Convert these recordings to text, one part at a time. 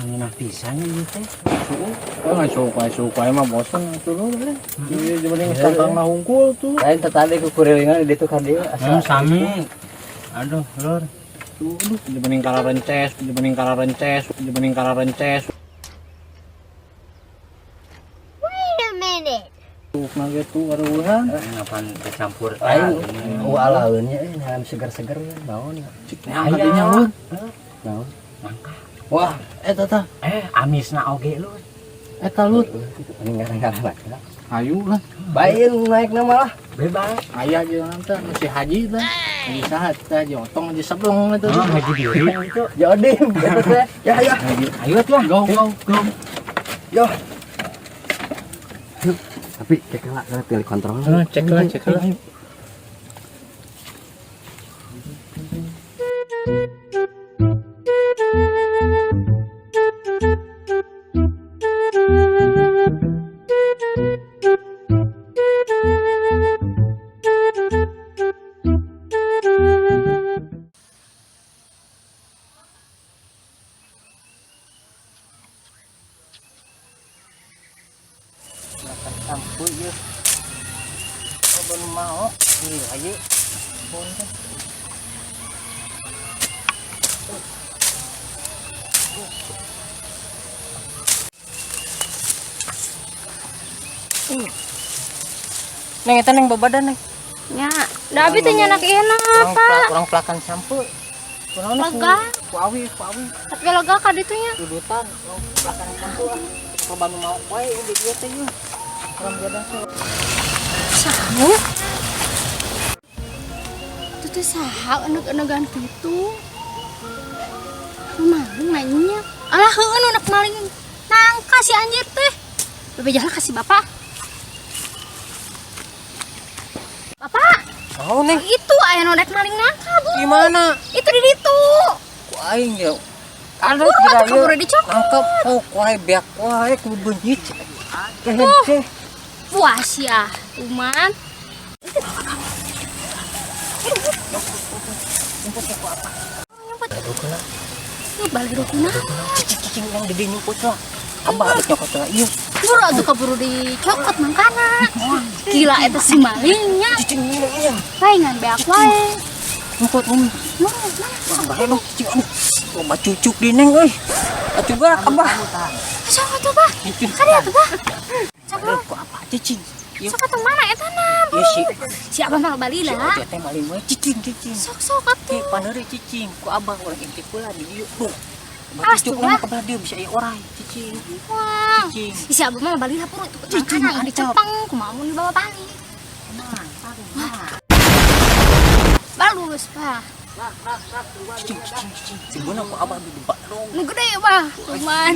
Ngeunah pisan ieu teh. Oh, nggak suka emang bosan tuh lu. Iya, jadi tantang hungkul tuh. Lain tadi kukurilingan di ditu ka dieu asa. Sami. Aduh, lur. Tuh, aduh, dibanding kalah rences, dibanding kalah rences, dibanding kalah rences. Wait a minute. Tuh, nah gitu karuhan. Ngapan kecampur. Lain alaeun nya euy hayam seger-seger naon ya. Cik neang kadinya lur. Naon? Nangka. Wah, eta tah. Eh, amisna oge lur. Eta lur. Ini ngarang-ngarang. Ayo lah. Bain naik nama lah. Bebas. Aya jeung teh si haji teh. Haji saha teh, Haji Otong, Haji Sebleng eta. Oh, haji diri itu. Jodim eta teh. Ya ya. Ayo atuh ah. Go go go. Yo. Tapi cek lah, karena pilih kontrol. Cek lah, cek lah. Sampai ya. Oh, mau. Iya, ayo. Bon teh. Neng eta neng babadan neng. Nya, da abi teh nyanak ieu Urang apa? Urang pelakan sampe. Kunaon Lega. Ku awi, ku awi. Tapi lega ka ditu nya. Dudutan urang pelakan sampe ah. Coba nu mau wae di dieu teh yeuh. Urang jadah teh. Saha? Itu teh saha enek-enegan kitu? Nu maling nanya. Alah heueuh nu nek maling nangka si anjir teh. Bebejalah ka si bapak. Bapak, Naon neng? itu aya nu rek maling nangka, Bu. Gimana? Itu di ditu. Ku aing ya. Ada Buru atuh kaburu dicokot. Nangkep oh wae beak wae ku beunit. Tuh. Puas ya, Uman. Nyumput. Tuh balik rukuna. Cicing yang di nyumput lah. Abah arek nyokot lah ieu. Buru atuh kaburu dicokot mangkana. Gila eta si malingnya. Cicing ieu. Paingan beak wae. Nyumput um. Mana? Wah, bahaya dong cicing aduh. Loba cucuk di neng euy. Atuh gerak abah. Sok atuh, Bah. Kadieu atuh, Bah. Sok Ku apa cicing? Ieu sok atuh mana eta na? ieu si Si abah mah bali si lah. Ojo teh maling wae cicing cicing. Sok sok atuh. Ki paneuri cicing ku abah urang intip heula di dieu. Duh. Loba Awas cucuk tuh, mah Bah. ka belah dieu bisa aya orai cicing. Wah. Cicing. Si abah mah bali lah puru tuh. Cicing, Mangkana mantap. dicepeng kumaha mun dibawa balik. Balus, Bah. Cicing cicing cicing. Sebenarnya ku abah di dong. Nu gede, Bah. Cuman.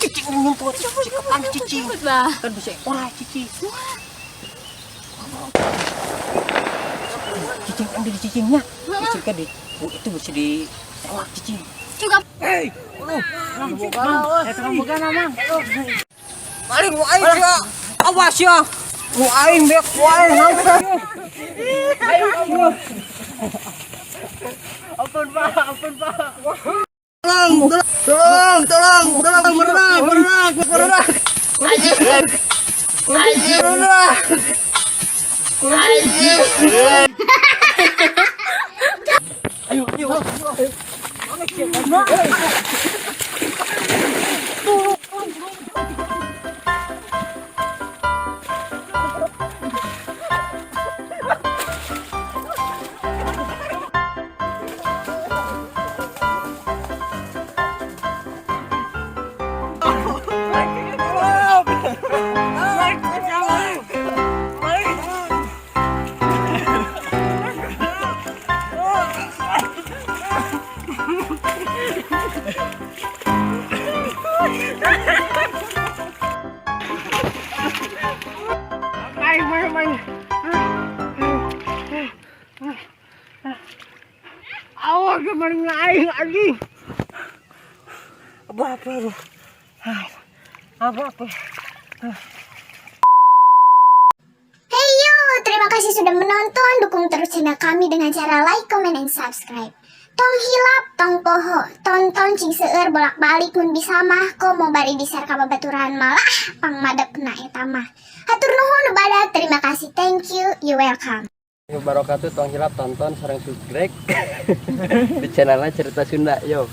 Cicing ngumpul cicing kapan cicing. Bah. Kan bisa orai cicing. Cicing kan di cicingnya. Cicing kan di oh, itu bisa ditewak cicing. Juga Hei, Eh, boga mang. Maling nu aing ya. Awas ya. Nu aing beak wae nangka. Ampun, Pak. Ampun, Pak. Tolong, tolong, tolong, tolong, berenang, berenang, berenang. Berenang. Ayo, ayo. Awas maling aing anjing. Apa apa aduh. Apa apa. Hey yo, terima kasih sudah menonton. Dukung terus channel kami dengan cara like, comment, and subscribe. Tong hilap, tong poho, tonton cing seueur bolak-balik mun bisa mah, komo bari di-share ka babaturan, malah pangmadepna eta mah. Hatur nuhun nu badak, terima kasih, thank you, you welcome. Barakatuh, tong hilap tonton sareng subscribe di channelnya Cerita Sunda yo.